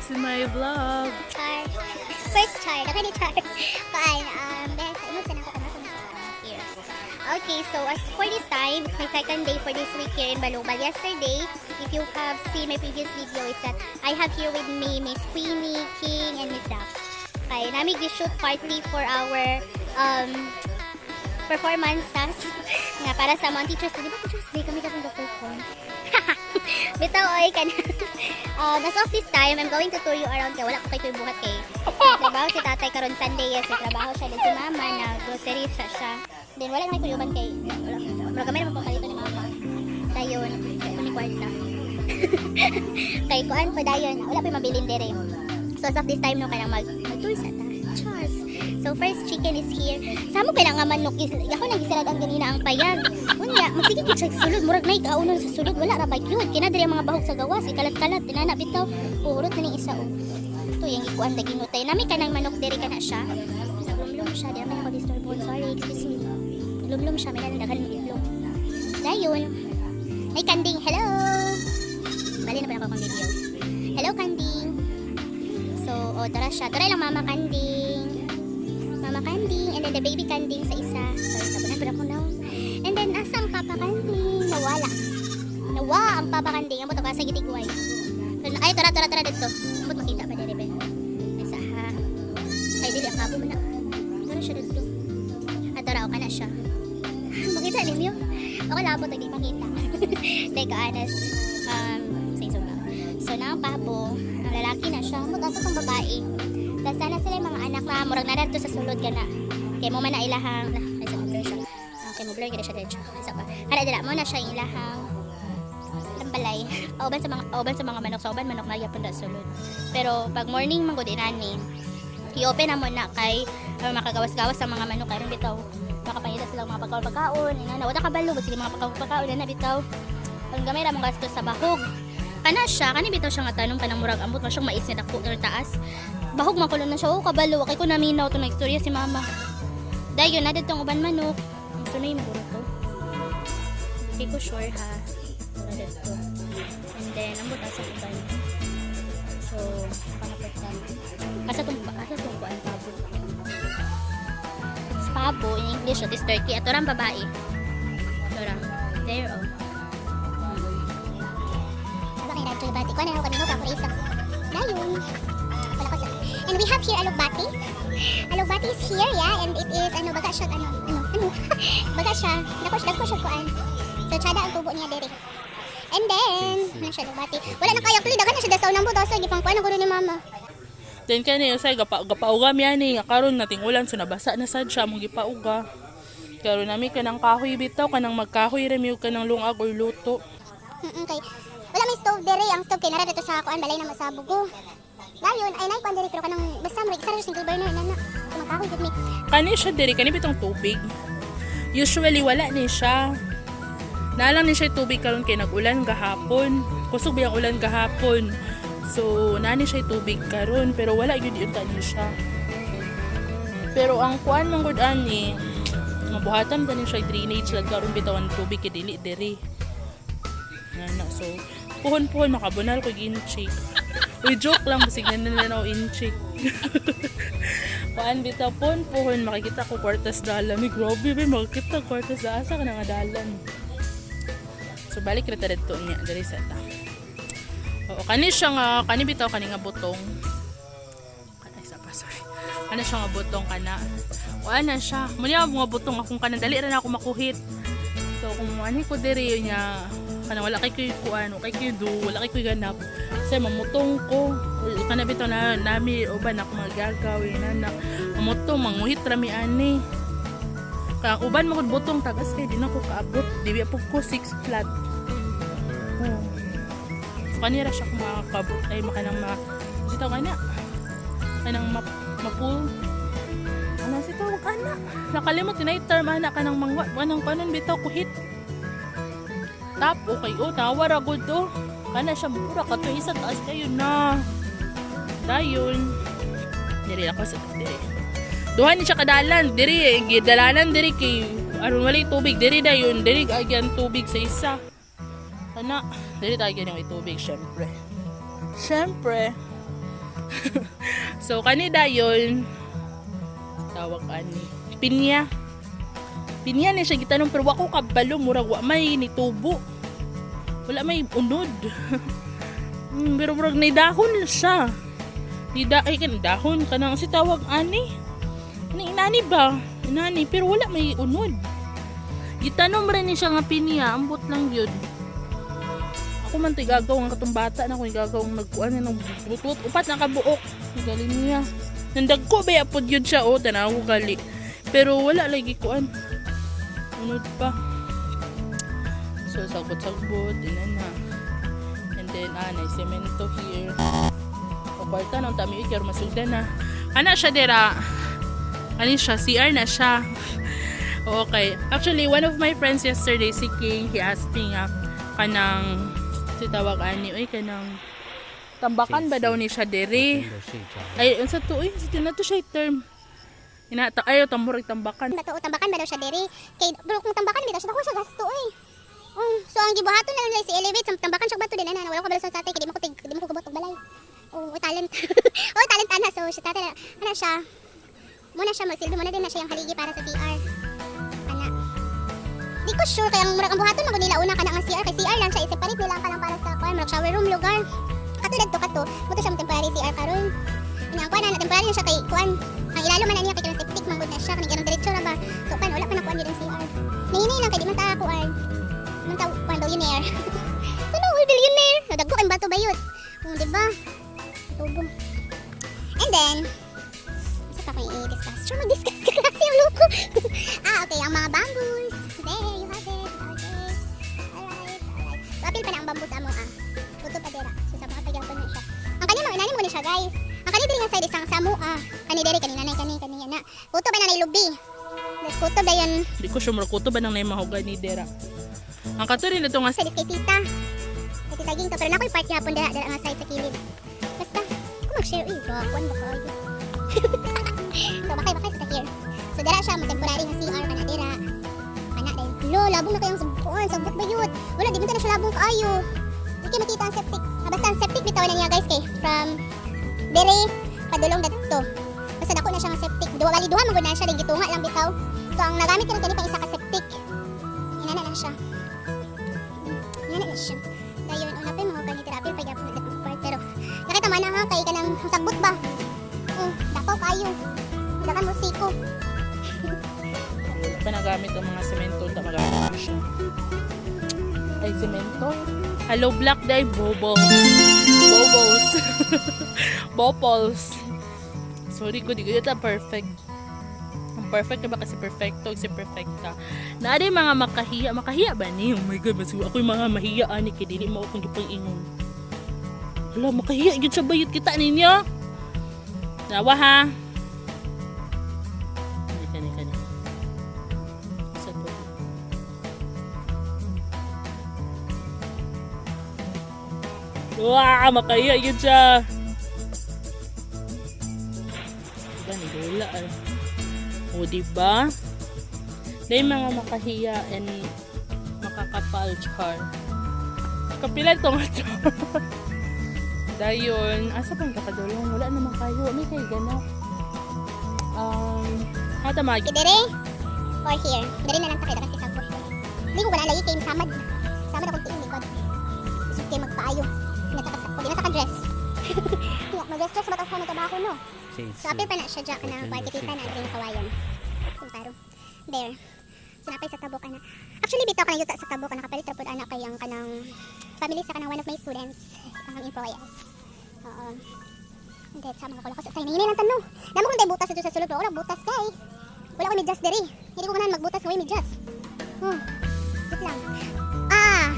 To my vlog. Char. First char. Naka ni char. Fine. Dahil sa ingon sa nako kana here. Okay, so as for this time, it's my second day for this week here in Balubal. Yesterday, if you have seen my previous video, is that I have here with me Miss Queenie, King, and Miss Duff. Okay, nami shoot partly for our performance task nga para sa mga teachers. Di ba Teachers Day kami katong perform? Bitaw oy kan. As of this time, I'm going to tour you around kay wala ko kay buhat kay. Trabaho si tatay karon Sunday, yes, trabaho siya din si mama na grocery sa siya. Then wala na kay kuyuban kay wala. Mura gamay naman pambalito ni mama. Dayon, ito ni kwarta. Kay kuan pa dayon, wala pa mabilin dere. So as of this time no kanang mag tour sa ta. Chars. So first chicken is here. Samo kay nga manok is ako nang gisarad ang ganina ang payag. Unya, magsige gid siya sulod, murag nay kaunon sa sulod, wala ra ba gyud. Kina diri ang mga bahog sa gawas, ikalat-kalat tinana bitaw. Uhurot na ning isa oh. Ito yung ikuan dagi nutay. Nami kanang manok diri kana siya. Naglumlum siya, di naman ako disturb. Sorry, excuse me. Naglumlum siya, may daghan ng itlog. Dayon. Ay, kanding, hello. Bali na pa ako kang video. Hello, kanding. So, oh, tara siya. Tara lang mama kanding. Mama kanding. And then the baby kanding sa isa. Sorry, tabunan pa ako now. And then, asa ang papa kanding? Nawala. Nawa ang papa kanding. Ambot ako sa gitigway. Ay, tara, tara, tara dito. Ambot makita pa diri be. Ay, sa ha. Ay, dili ang kabo man na. Tara siya dito. Ah, tara, okay na siya. Makita ninyo? Ako labot, hindi makita. Teka, honest. Sa isang. So, na ang pabo, ang lalaki na siya. Ambot, asa tong babae. Tapos sana sila yung mga anak na murag na dito sa sulod ka na. Kay mo man na ilahang, ay sa blur siya. Okay, mo blur gid siya diretso. Isa pa. Kana dira mo na siya yung ilahang balay. Kauban sa mga manok, sa uban manok na gyapon da sulod. Pero pag morning man gud inani, i-open na mo na kay makagawas-gawas ang mga manok karon bitaw. Makapangita sila mga pagkaon pagkaon, inana wala kabalo sila mga pagkaon pagkaon na bitaw. Ang gamay ra mong gastos sa bahog. Kana siya, kani bitaw siya nga tanong kanang murag ambot man siyang mais nga dako or taas. Bahog man kulo na siya, oh kabalo, kay ko naminaw to nagstorya si mama. Dayon na ditong uban manok. Ang sunay mo to. Hindi ko sure ha. Wala dito. And then, ang buta sa uban. So, nakalapit ka. Asa tong kuan pabo. It's pabo in English, it is turkey. Ato ra ang babae. Ato ra. There oh. Aba kay Radyo Bati. Kuan na ako kanino ka kurisa. Dayon. Wala ko sa. And we have here alugbati. Alugbati is here, yeah, and it is ano baga siya ano ano ano. Baga siya. Dako siya kuan. So tsada ang tubo niya dere. And then, ano siya alugbati. Wala na kayo actually daghan na siya dasaw nang buto sa gipang kuan ko ni mama. Then kani usay gapauga mi ani nga karon nating ulan so nabasa na sad siya mong gipauga. Karon nami kanang kahoy bitaw kanang magkahoy ra mi og kanang lungag or luto. Kay wala may stove dere, ang stove kay nara dito sa kuan balay na masabog ko. Dayon ay nay kuan dere pero kanang basta mo isa ra single burner na na. So magkahoy gud mi. Kani siya diri kani bitong tubig. Usually wala ni siya. Nalang ni siya tubig karon kay nag-ulan gahapon. Kusog ba ang ulan gahapon. So nani siya tubig karon pero wala gyud yun ni siya. Pero ang kuan man gud ani mabuhatan ba ni siya drainage lang karon bitaw ang tubig kay dili diri. Nga so puhon-puhon makabunal ko inchik. Uy, joke lang basig na nila na inchik. Kuan bitaw puhon puhon makikita ko kwartas dalan. Uy, grabe ba makikita kwartas da asa ka na nga dalan. So balik ra ta didto niya diri sa ta. Oo, kani siya nga kani bitaw kani nga butong. Ay, isa pa, sorry. Ano siya nga butong kana. Kuan na siya. Muna nga butong akong kanang dali ra na ako makuhit. So kung ani ko diri niya kanang wala kay kuy kuan, kay kuy do, wala kay kuy ganap. Kasi mamutong ko. Kana bitaw na nami uban ako magagawin na mamutong manguhit ra mi ani. Kaya ang uban mo gud butong tagas kay di na ko kaabot. Di ba po ko 6 flat. Oh. So kanira siya kung makakabot ay makanang ma sitaw kana. Kanang ma mapul. Ano si tawag ana? Nakalimot tinay term ana kanang mangwa kanang kanon bitaw kuhit. Tap okay oh tawa ra gud oh. Kana siya mura kato isa taas kayo na. Dayon. Diri ako sa diri. Duha ni siya kadalan diri gidalanan diri kay aron walay tubig diri dayon diri agyan tubig sa isa. Kana diri tayo may tubig syempre. Syempre. So kani dayon tawag ani pinya. Pinya ni siya gitanom pero wa ko kabalo, murag wa may nitubo. Wala may unod. Pero murag ni dahon siya. Ni da ay kan dahon kanang si tawag ani. Ani inani ba? Inani pero wala may unod. Gitanom rin ni siya nga pinya, ambot lang yun. Ako man to'y gagaw ang katong bata na ko gagaw ang nagkuan ng butut upat na kabuok. Galing niya. Nandagko ba pod yun siya, oh, tanaw ko gali. Pero wala lagi kuan. Unod pa. So sagbot-sagbot ina na. And then ah, nay semento here. O kwarta nang tami ikir masugdan na. Ana siya dira. Ani siya CR na siya. Okay. Actually, one of my friends yesterday, si King, he asked me nga, kanang, si tawag ani, oy, kanang, tambakan ba daw ni siya dere? Ay, unsa to, oy, sa na to siya term. Ina, ta, ayo, tamburig tambakan. Bato tambakan ba daw siya diri? Kay bro kung tambakan bitaw siya, dako siya gasto oy. So ang gibuhaton na lang nila si elevate sa tambakan siya bato din ana, wala ko kabalo sa tatay kay di mo ko tig di mo ko gabot og balay. Oh, oy, talent. Oh, talent ana, so siya tatay ana siya. Muna siya magsilbi muna din na siya yung haligi para sa CR. Ana. Di ko sure kay ang murag ang buhaton man gud nila una kana nga CR kay CR lang siya, i-separate nila ang kanang para sa kuan, murag shower room lugar. Kato dadto kato, mo to siya mo temporary CR karon. Nya ang kuan na temporary na siya kay kuan. Ang ilalo man na niya kay kanang septic man gud na siya kanang diretso ra ba. So kan wala pa na kuan yun ang CR. Nanghinay lang kay di man ta kuan. Di man ta kuan billionaire. So no, all billionaire. Nadagko kay bato bayot. Oh, di ba? Tubo. And then, isa pa akong i-discuss. Sure, mag-discuss ka kasi ang loko. Ah, okay. Ang mga bamboos. There, you have it. Okay. Alright. So, apil pa na ang bamboo sa amo, ah. Puto pa dira. So, sa mga pagyapon na siya. Ang kanya, mga inanim ko ni siya, guys. Ang kanya diri nga side isang sa amo, ah. Kani diri, kani nanay, kani, kani, na. Puto pa na na ilubi. Tapos puto ba yun? Di ko sure, murag kuto ba nang naimahugay ni dera. Ang kato rin ito nga Sa kay tita. Kay tita Ging to. Pero nakoy part yapon dira, dira nga side sa kilid. Basta, kung mag-share, eh, kuwan ba kayo? So, bakay, bakay sa here. So, dira siya, mo temporary nga CR kana dira. Kana dahil, lo, labong na kayong sabuan, sagbot ba yun? Wala, di mo na siya labong kaayo. Di kayo makita ang septic. Ah, basta ang septic bitaw na niya, guys, kay from dere, padulong dadto. Basta dako na siya nga septic. Duwa, bali duha, man gud na siya, di gitunga lang bitaw. So, ang nagamit karon kani pang isa ka septic. Inana na siya. Inana na siya. Dayon, una pa yung mga kanitira, apil pa gyapon na part. Pero, nakita man na ha, kay kanang sagbot ba? Dapaw kayo. Dakan mo siko. Wala pa nagamit ang mga semento, ta magamit ko siya. Ay, semento. Hello, Black Day, Bobos. Bobos. Bopols. Sorry ko, di ko yata perfect. Ang perfect ka ba kasi perfecto, si perfecta. Naari mga makahiya. Makahiya ba ni? Oh my God, mas ako yung mga mahiya ani kay dili mo akong gipang ingon. Hala, makahiya gyud siya bayot kita ninyo. Nawa ha. Kani kani kani. Sa to. Wah, makahiya yun siya. Diba, ni Lola eh. O, diba? Dahil mga makahiya and makakapal char. Kapila ito nga char. Dayon, asa pang kakadulong? Wala naman kayo. May kayo ganap. Hata mag Dere or here. Dere na lang ta kay dakan kay sagbot. Di ko gana lagi kay samad. Samad akong tiil likod. Isip kay magpaayo. Di na ta ka dress. Ya, mag-dress dress ba ta sa trabaho no? So apil pa na siya dya kanang party tita na diri nga kawayan. Kung taro. There. So napay sa tabok ana. Actually bitaw kanang yuta sa tabok ana kapalit ra pud ana kay ang kanang family sa kanang one of my students ang employees. Oo. Hindi, sa mga kulakas. Tayo nanghinay lang tanong. Damo kong tayo butas dito sa sulod. Pero wala butas kay. Wala ko medyas diri. Hindi ko ganahan magbutas ng medyas. Oh. Wait lang. Ah,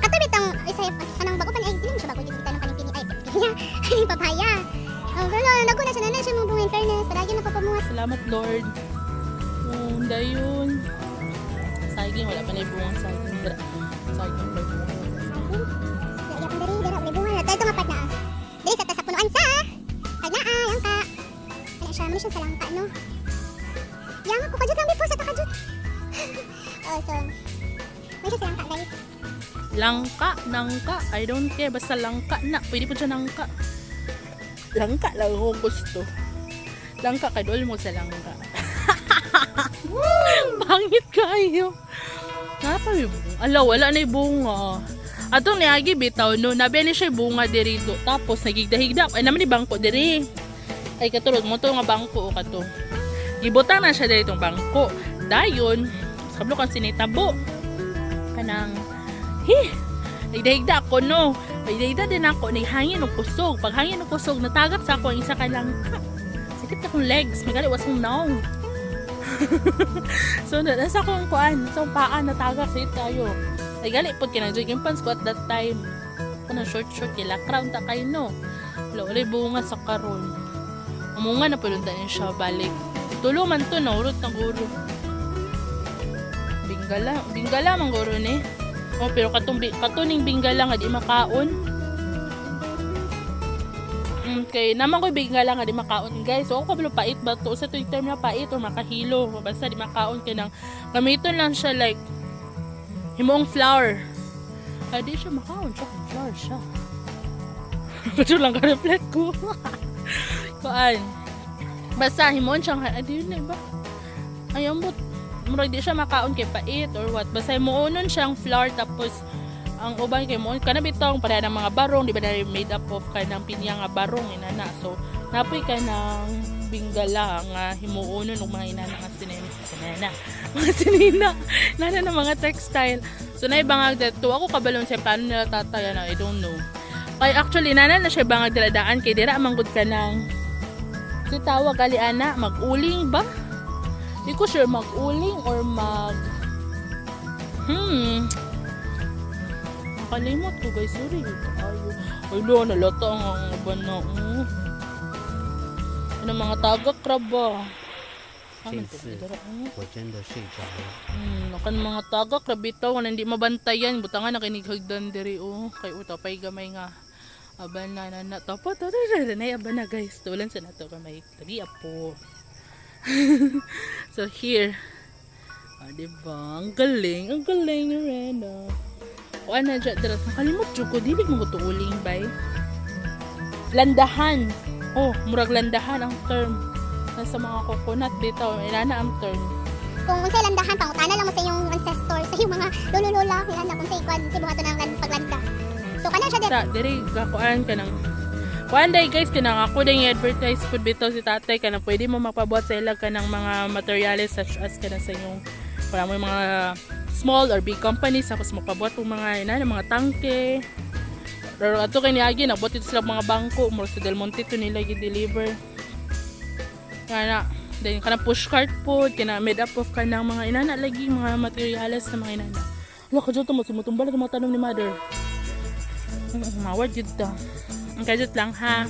kato bitang isa kanang bago pa ni ay dili mo siya bago kita ng kaning pini ay pinya. Ay papaya. Oh, pero nago na siya na siya mga bunga in fairness. Palagi na papamunga. Salamat, Lord. Oh, dayon. Saging, wala pa na yung bungang saging. Saging pa yung bunga. Lagi akong diri, dira may bunga. Ito nga part na. Ah. Diri sa ta sa punuan sa. Kag naa, yang ka. Ano siya, mo siya sa langka no. Yang ako kajut lang before sa ta kajut. Oh, so may siya sa langka, guys. Langka, nangka, I don't care. Basta langka na. Pwede po siya nangka. Langka lang ako gusto. Langka kay dol mo sa langka. Pangit kayo. Napa may bunga. Ala, wala na yung bunga. Atong niagi bitaw no, nabi ni siya bunga diri do. Tapos nagigdahigda ay naman ni bangko diri. Ay katulad mo to nga bangko o kato. Gibutang na siya diri tong bangko. Dayon, sa kablo kan sinitabo. Kanang hi, nagdahigda ako no. Nagdahigda din ako, naghangin og kusog. Pag hangin og kusog, natagak sa ako ang isa ka langka. Sakit akong legs, magali was akong naong. So, nasa akong kuan, sa akong paa, natagak, sakit kayo. Ay, gali po, kinang jogging pants ko at that time. Kanang short short, kila crown ta kayo no. Wala, wala'y bunga sa karon. Umunga na pulunta niya siya, balik. Tulo man to, naurot na guro. Bingala, bingala man guro ni. Oh, pero katong katuning bingala nga di makaon. Okay, naman ko bingala nga di makaon, guys. So ako kabalo pait ba to sa tuwing term na pait or makahilo, basta di makaon kay nang gamiton lang siya like himong flour. Ay, di siya makaon, siya kung flour siya. Medyo lang ka-reflect ko. Kuan. Basta himon siyang ay di yun na iba. Ay, ambot. Murag di siya makaon kay pait or what. Basta himuonon siyang flour tapos ang uban kay mo kana bitong pareha ng mga barong, di ba, na made up of kanang pinya nga barong inana. So napoy ka ng binggala nga himuonon og mga inana nga sinina sinina mga sinina nana ng mga textile. So naibangag dito ako kabalon sa paano nila tataya na, I don't know. Kay actually nana na siya bangag diladaan kay dira manggod ka ng si tawag gali ana, mag-uling ba? Di ko sure mag-uling or mag nakalimot ko, guys, sorry kaayo. Ay lo, nalata ang uban na oh. Ano mga tagak crab ba? 这次我真的睡着了。 Nakan mga tagak crab bitaw nga hindi mabantayan butangan na kinighagdan diri oh kay utapay gamay nga aban na na na tapo to na aban na, guys, tulan sa nato gamay tabi apo. So here, ah, di ba? Ang galing, ang galing ni Rena. O ano dyan, dira, nakalimot jud ko, dili mo ko uling bay. Landahan. Oh, murag landahan ang term. Nasa mga coconut bitaw, inana ang term. Kung unsay landahan, pangutana lang mo sa inyong ancestor, sa inyong mga lolo-lola, nilanda kung say kwan, say buhaton ang paglanda. So kana siya Ta, diri gakuan ka ng kuan day, guys, kanang ako dang i-advertise pud bitaw si tatay kanang pwede mo magpabuhat sa ilag kanang mga materyales such as kana sa inyong para mo yung mga small or big companies, tapos magpabuhat po mga ina mga tangke. Pero ato kay niagi nagbuhat dito sila mga bangko mo sa Del Monte to nila gi-deliver kana. Then kanang push cart pod kana made up of kanang mga inana lagi mga materyales na mga inana. Wala ka dyan, tumutumbal na mga tanong ni mother. Mawad yun ta. Ang kajut lang ha.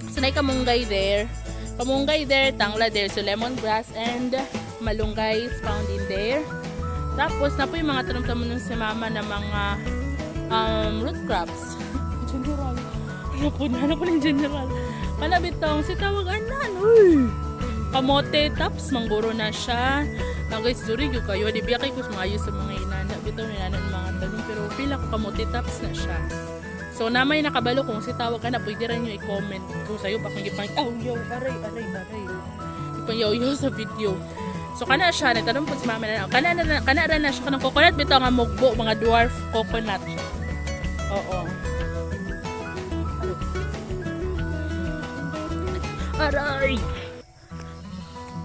So, na kamunggay there. Kamunggay there, tangla there. So, lemongrass and malunggay is found in there. Tapos, na po yung mga tanong-tanong ng si mama na mga root crops. General. Ano po na? Ano po ng general? Kalabitong si tawag anan. Uy! Kamote tops, mangguro na siya. Na guys, duri gyud kayo. Di biya kay kus maayo sa mga inana. Bitaw inana ng mga tanong. Pero feel ako kamote tops na siya. So, na may nakabalo kung si tawag ka na, pwede rin nyo i-comment. Kung sa'yo pa kung gipang, oh, yo, aray, aray, aray. Ipang yo, yo sa video. So, kana siya, nagtanong po si mama na, kana, na, kana ra na siya, kanang coconut, bitaw nga mugbo, mga dwarf coconut. Oo. Aray!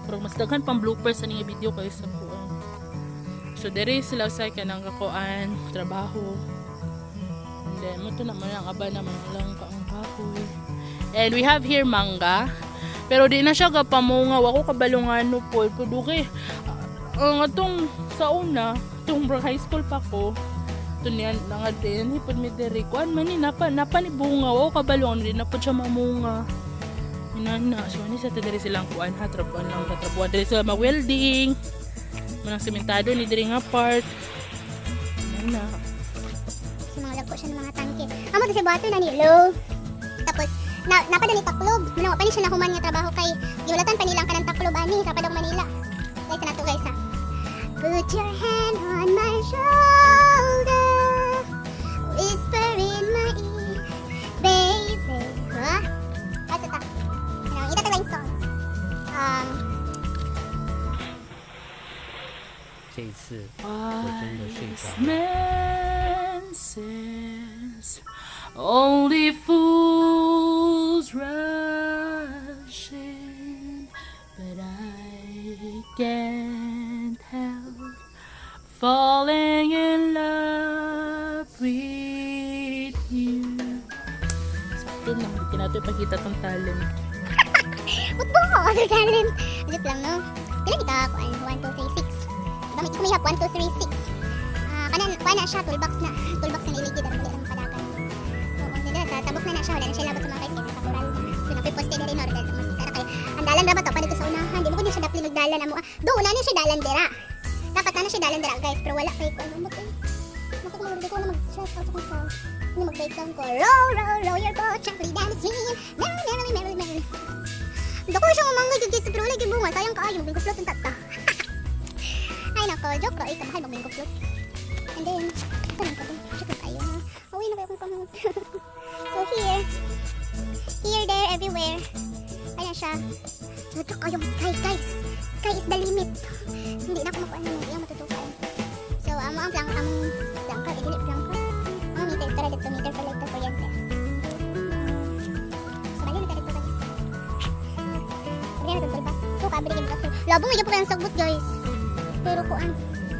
Pero mas daghan pang bloopers sa nga video kayo sa kuan. So, dere sila sa kanang kakuan, trabaho. And then, mo to naman ang aba naman lang ka ang kahoy. And we have here mangga. Pero di na siya gapamunga. Wako kabalungano po. Pero kay, ang atong sa una, itong high school pa ko, ito niyan, nga din, hipod mi diri. Kuan man ni, napa, napa ni bunga. Wako kabalungano, di na po siya mamunga. Inana, so ani sa diri silang kuan ha, trabuan lang katrabuan. Diri sila mag-welding. Manang sementado ni diri nga part. Inana. Sa mga lagko siya ng mga tangke. Amo to si buhaton na ni low. Tapos na napada ni taklob. Muna pa ni siya nahuman nga trabaho kay giulatan pa nilang kanang taklob ani sa padong Manila. Guys na to, guys ha. Put your hand on my shoulder. Whisper in my ear, baby. Ha? Lechon na. Hindi natin ipakita tong talent. What ba ako? Other talent. Legit lang, no? Pila ni ka? Kuan, 1, 2, 3, 6. Diba, may kumihap, 1, 2, 3, 6. Ah, kanan, kuan na siya, toolbox na. Toolbox na iligid, ano mali ang padagan. Oo, hindi na, sa tabok na na siya, wala na siya labot sa mga guys, kaya nakakural. So, napiposte na rin, or dahil makita na kayo. Ang dalan ra ba to, pa dito sa unahan, di mo ko siya dapli magdalan, amo. Ah, do, una na siya dalan dira. Dapat na siya dalan dira, guys, pero wala kay kuan, umot eh. Masa ko mag ko na mag-stress out ako sa ano mag-breakdown ko. Row, row, row your boat gently down the stream. Merrily, merrily, merrily, merrily. Dako siya mamangay kay guys, pero wala gyud bunga. Sayang kaayo, mag float ang tata. Ay nako, joke ra, ay kamahal mag float. And then, asa man ka to? Check lang kayo ha. Uwi na kayo kung kamot. So here, here, there, everywhere. Ayan siya. Ito kayong sky, guys. Sky is the limit. Hindi na ako makuha ng iyang matutukan. So, amo ang plank, ang plangka, eh, dili plangka. Ang meter, tara dito, meter for light kuryente. So, bali na dito, guys. Bali na dito, toolbox. Ito, kabili kayo dito. Labo nga po kayong sagbot, guys. Pero kuan,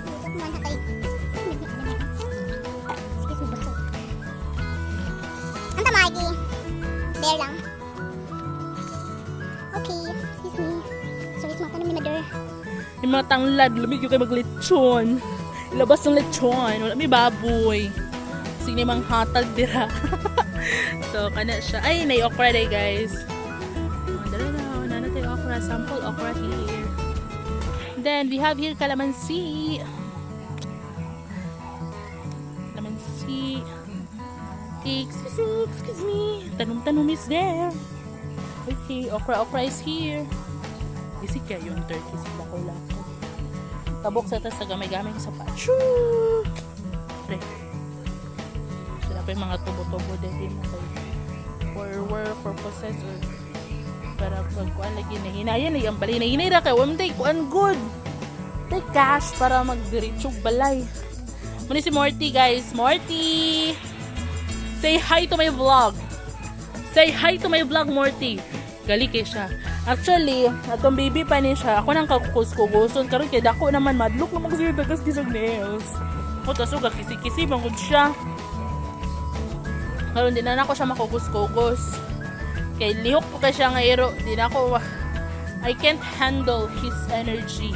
busog man na kay. Excuse me, busog. Ang tamagi. There lang. Okay, excuse me. Sorry, sa mga tanong ni Mother. Yung mga tanglad, lamig yung kay maglechon. Ilabas ng lechon. Wala may baboy. Sige mang hatag dira. So, kana siya. Ay, nay okra day, guys. Oh, dala na. Wala na tayo okra. Sample okra here. Then, we have here calamansi. Calamansi. Excuse me, excuse me. Tanom-tanom is there. Okay, okra, okra is here. Isi kaya yung turkey sa lako-lako. Tabok sa tas sa gamay-gamay sa patio. Pre. Sila pa yung mga tubo-tubo din mo kay for work purposes or para pag kuan lagi nahinayan ay ang balay nahinay ra kay wala tay kuan good. Tay cash para magdiretsog balay. Muna si Morty, guys. Morty! Say hi to my vlog. Say hi to my vlog, Morty. Gali kay siya. Actually, atong baby pa ni siya. Ako nang kakukus-kukuson. Karon kay dako naman madlok naman kasi tagas kisog nails. O tas uga kisi-kisi bangod siya. Karon di na nako siya makukus-kukus. Kay lihok po kay siya nga iro. Di na ako, I can't handle his energy.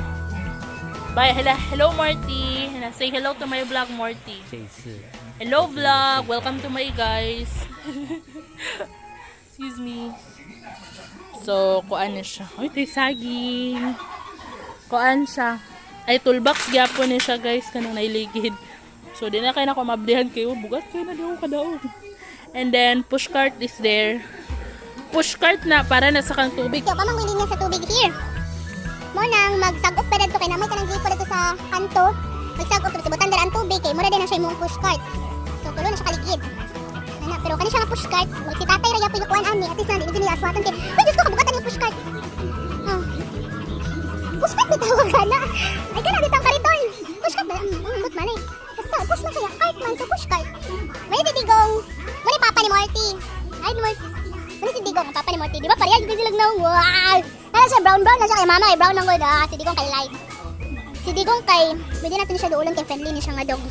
Bye. Hello, hello, Morty. Say hello to my vlog, Morty. 这一次 Hello, vlog! Welcome to my guys. Excuse me. So, kuan na siya. Uy, ito saging. Kuan siya. Ay, toolbox gyapon ni siya, guys, kanang nailigid. So, di na kayo na mabdihan kayo. Bugat kayo na di ako kadaog. And then, push cart is there. Push cart na para na sa kang tubig. Kaya pamang niya sa tubig here. Mo nang magsag-op pa dadto kay namay kanang gripo dadto sa kanto. Magsag-op tapos ibutan dara ang tubig kay mura din na siya imong push cart. So tulo na siya kaligid. Ana, pero kani siya nga push cart, si tatay ra yapon kuan ani, at least na di niya aswatan kay. Uy, Diyos ko, kabugatan yung push cart. Ah. Push cart bitaw kana. Ay kana bitang kariton. Push cart ba? Ambot man eh. Basta push man siya, cart man, so push cart. May si Digong. Mo ni papa ni Morty. Ay, ni Morty. Ano si Digong, ang papa ni Morty? Di ba pareha yung silang naong? Wow! Ano siya, brown brown na siya kay mama, ay brown ang good. Ah, si Digong kay light. Si Digong kay, pwede natin siya duulan kay friendly ni siya nga dog.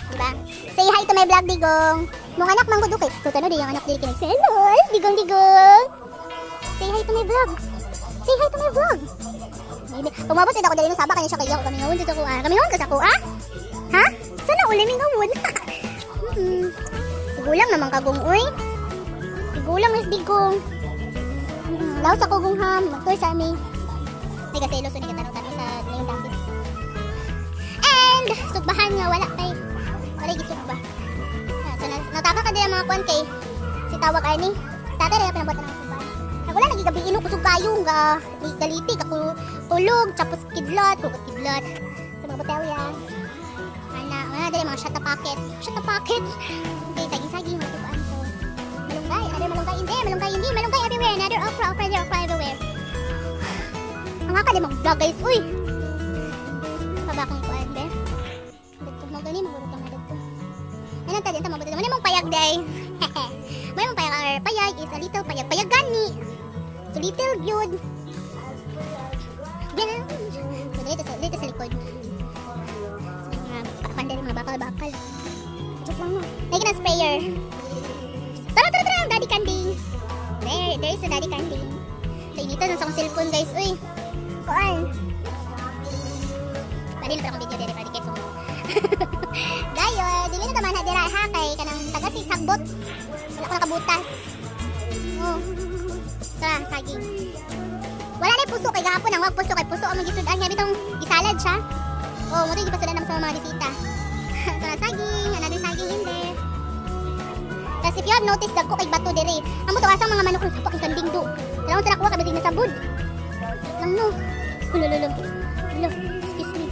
Diba? Say hi to my vlog, Digong. Mong anak man gud kay tutano di yung anak dili kinig. Say hello, Digong Digong. Say hi to my vlog. Say hi to my vlog. Maybe. Pumabot ako dali no saba kanya siya kay kami ngawon sa ako. Ah, kami ngawon ka sa ako, ah? Ha? Sana uli mi ngawon. Tigulang naman kagong uy. Tigulang is Digong. Laos ako gung ham, magtoy sa ami. May kaselo so ni katanong-tanong sa ngayong dapit. And sugbahan nga wala kay wala gisugba. Ah, so nataka ka din ang mga kwan kay si tawag ani. Tatay ra pinabuhat ng sugbahan. Kag wala lagi gabi ino kusog kayo nga galiti ka tulog tapos kidlat, hugot kidlat sa mga botellas. Ana, wala dali mga shot packet. Shot packet. Okay, saging-saging mga tubuan. So, malunggay, another malunggay in there, malunggay in here, malunggay everywhere, another okra, okra there, okra everywhere. Ang haka di mag-vlog, guys, uy! Pa ba akong kuan, be? Dito, magani, maguro ka nga dito. Ano ta, dito, mabuti. Muna mong payag, day. May mong payag, or payag is a little payag. Payag gani. So, little good. Ganun. So, dito sa likod. So, mga pandel, mga bakal-bakal. Joke lang, no? Lagi ng sprayer. Tara, tara, tara! Daddy Candy! There is a daddy kanding. So, inita na sa akong cellphone, guys. Uy, kuan. Pwede na pa akong video dere para di kay sumo. Dayon, dili na taman ha dira ha kay kanang taga si sagbot. Wala ko nakabutas. Oh. Tara, saging. Wala na puso kay gahapon ang wag puso kay puso ang magisud-an kay bitong gisalad siya. Oh, mo to gipasudan naman sa mga bisita. Tara, saging, another saging in there. Tapos if you have noticed, dagko kay bato dere. Amo to asang mga manok ng sapak ang kanding do. Kailangan sila kuha kay basig nasabod. Lang no. Hulo lulo. Hulo, excuse me.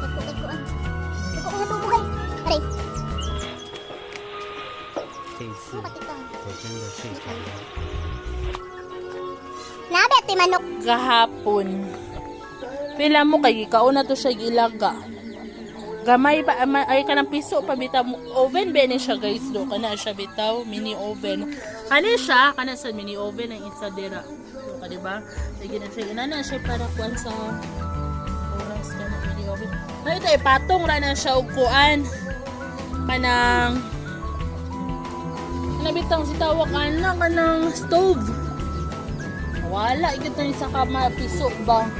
Dagko kay kuan. Dagko kay tubo, guys. Aray, 这一次 ano katikang. 我真的睡着了。 Nabe ti manok. Gahapon. Pila mo kay gikaon na to siya gilaga. Gamay pa ay kanang piso pa bitaw mo. Oven ba ni siya, guys, do kana siya bitaw mini oven. Ani siya kana sa mini oven ang isa dira. Do ka di ba? Lagi na siya inana siya para kuan sa oras kana mini oven. Ay ito ipatong ra na siya og kuan. Kanang kana bitang si tawag ana kanang stove. Wala, ikit na sa kama, piso ba?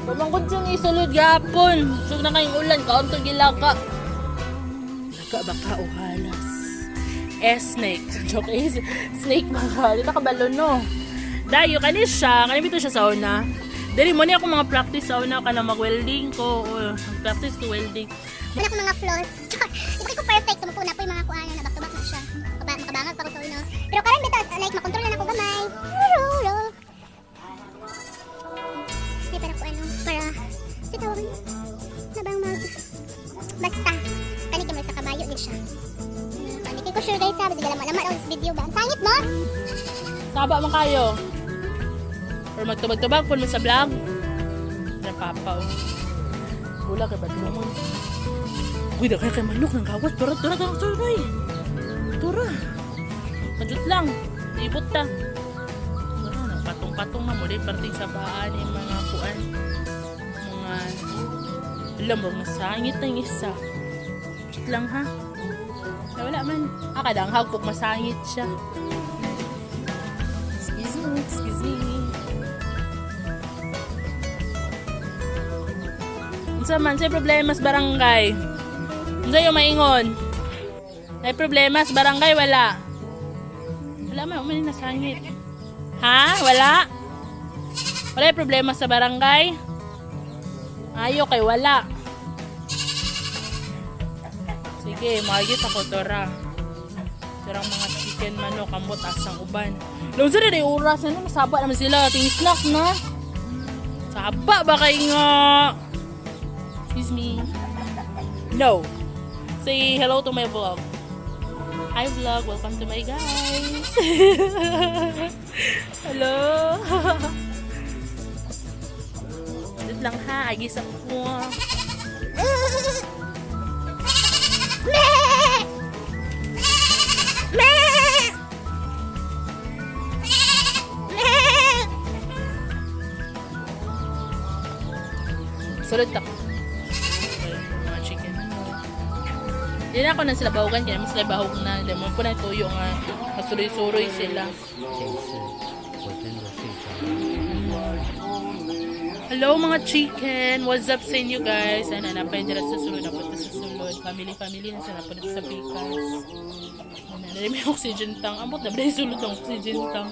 Pamangkot siyang isulod gapon. Sug na kayong ulan, kaon to gilaka. Laka baka o halas. Eh, snake. Joke eh, snake baka. Dito ka balon, no? Dayo, kani siya. Kani bito siya sa una. Dali mo niya ako mga practice sa una ka na mag-welding ko. O, practice ko welding. Wala akong mga flaws. Char! Di ba ko perfect? Sumupo na po yung mga kuan na back to back na siya. Makabangag pa ko sa uno. Pero karon bitaw, like makontrol na nako gamay. Ro, ro. Ay, para ko ano, para si tawag na bang mag basta kani kay sa kabayo din siya. Kani kay ko sure, guys, sabi sige lama lama daw sa video ba. Ang sangit mo. Saba man kayo. Or magtubag-tubag po mo sa vlog. Na papa, oh. Wala kay badlungon. Uy, daghan kay manok ng gawas. Tura, tura, tura, tura, tura. Tura. Kadjut lang. Ibot ta. Tura, nagpatong-patong na muli. Parting sa baan yung mga kuan. Mga, alam mo, masangit ang isa. Kadjut lang ha. Ay, wala man. Ah, kadang hagpok masangit siya. Excuse me, excuse me. Unsa man say problema sa barangay? Unsa yung maingon? May problema sa barangay wala? Wala man, umani nasangit. Ha? Wala? Wala yung problema sa barangay? Ayo kay wala. Sige, maagit ako tora. Sarang mga chicken manok, ambot asang uban. Lunsa na yung oras na masaba naman sila. Ting snack na. Saba ba kayo nga? Excuse me. No. Say hello to my vlog. Hi vlog, welcome to my guys. Hello. Wait lang ha, agis ako. Meh! Meh! Meh! Sulod ako. Okay, mga chicken. Hindi na ako na sila bahugan, kaya mas sila bahog na. Hindi mo po na tuyo nga. Masuroy-suroy sila. 这一次我真的睡着了。 Hello mga chicken! What's up sa inyo, guys? Ano, napay dira sa sulod, napunta sa sulod. Family, family, nasa napunta sa pikas. Ano, na may oxygen tank. Ambot na ba yung sulod ng oxygen tank?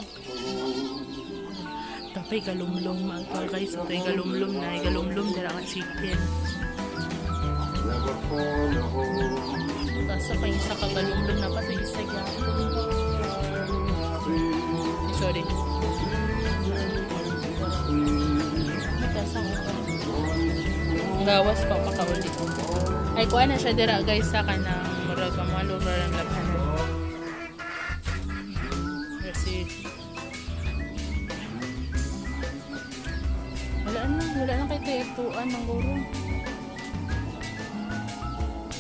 Tapay galumlum mga guys. Ito yung galumlum na. Galumlum dira ang chicken. Tapos pa yung isa ka galumlum na pa ito isa gyapon. Sorry. Nagkasang Gawas pa pakauli. Ay, kuha na siya dira guys sa kanang murag ang mga lugar ng labhanan. Kasi wala na kay tayatuan ng guro.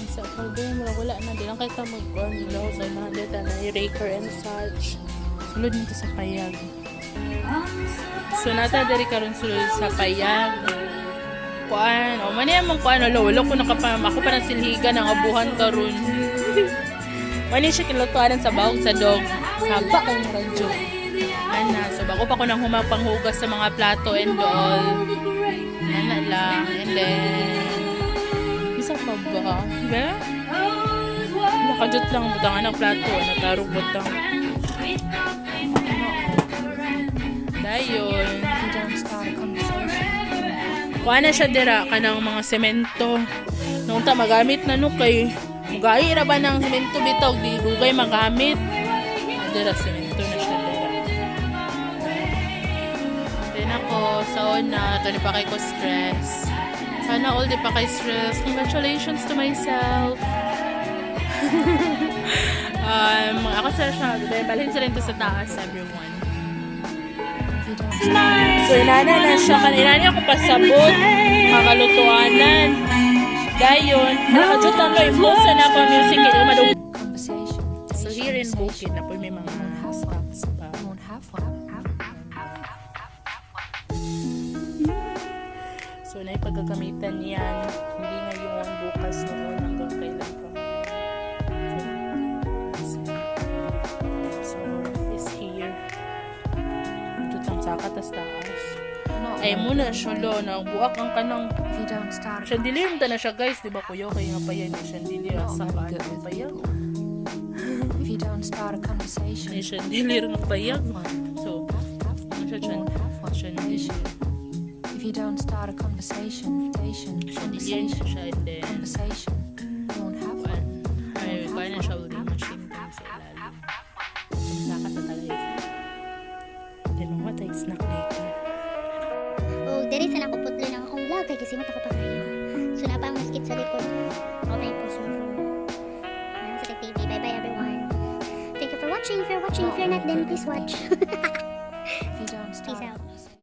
Isa pa din, wala, wala na. Di lang kay ta mag-on. Wala ko sa mga data na raker and such. Sulod nito sa payag. So nata diri karon sulod sa payag. Kuan, o man mong kuan wala wala ko nakapa ako pa nang silhigan ang abuhan karon. Mani siya kilutuanan sa bawog sa dog. Saba kay radyo. Inana. So, bago pa ko nang humapanghugas sa mga plato and all. Inana lang. And then, isa pa ba? Ba? Nakajut lang. Butang ng plato. Natarog butang. Dayon. If you don't start a conversation, Kuha na siya dira kanang mga semento. Nung ta magamit na no kay mugahi ra ba ng semento bitaw, di dugay magamit. Ah, dira semento na siya dira. Then ako sa una, to ni pa kay ko stress. Sana all di pa kay stress. Congratulations to myself. Ako sa siya, balhin sa rin to sa taas, everyone. If you don't start So, inana na siya. Inani ako pasabot. Makalutuanan. Dayon. Nakajutan no. Impulse na ako ang music. Kaya umadong. a conversation, So, here in Bukid na po may mga stocks pa. You won't have one. So, naipagkagamitan yan. Hindi ngayon, bukas, noon, hanggang kailan pa. So, ref is here. Jutang saka, tas taas. Not Ay, muna siya, lo. Nagbuak ang kanang If you don't start a chandelier na siya, guys, di ba, kuya? Kaya nga pa yan, eh, chandelier. Not Asa very ka, good ano with payag? people. If you don't start a conversation, May chandelier nga payag. One. So, ano siya, You won't have one. chandelier. If you don't start a conversation, station, Chandelier na conversation, siya, and then, conversation, you won't have kuan, one. ay, kuan na siya, uling machine dun sa ilalim. Saka sa talaga. Then, what I snack later. O diri sa nako putlo ng akong vlog kay gisimot ako pa kayo. So na pa ang masakit sa likod. Ako tayo po suro. Sa TV. Bye bye, everyone. Thank you for watching. If you're watching, if you're not, then please watch. If you don't start Peace a out. conversation.